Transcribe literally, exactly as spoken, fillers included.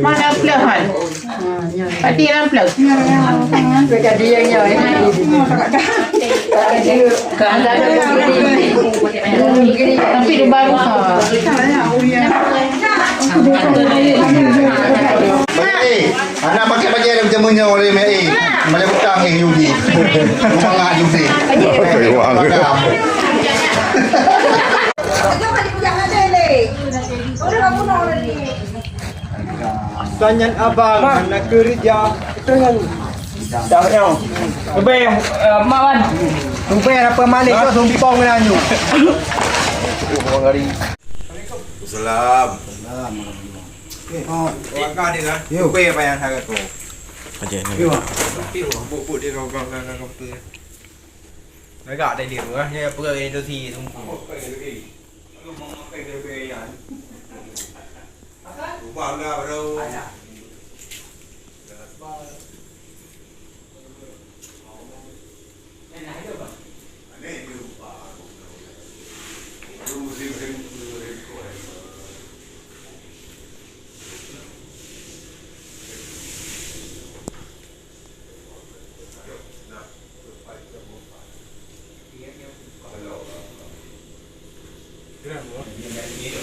Mana pleuh han? Pati dalam pleuh. Tapi di baru ha. Anak pakai bajai dah macam meunyoe oleh meh. Banyak utang eh Yudi. Semangat Yudi. Oke, wah. Sanyan abang anak kerja. Dah nyoe. Lebih eh, mak wan. Lebih apa malik tu sumpong dengan nyu. Salam. Warga dia kan. Yo. Kuih apa yang saya tu? Aja ni. Yo. Buk-buk dia kau kau kau kau tu. Lagak tadi tu ah, dia apa itu si tu. Ubah lah baru.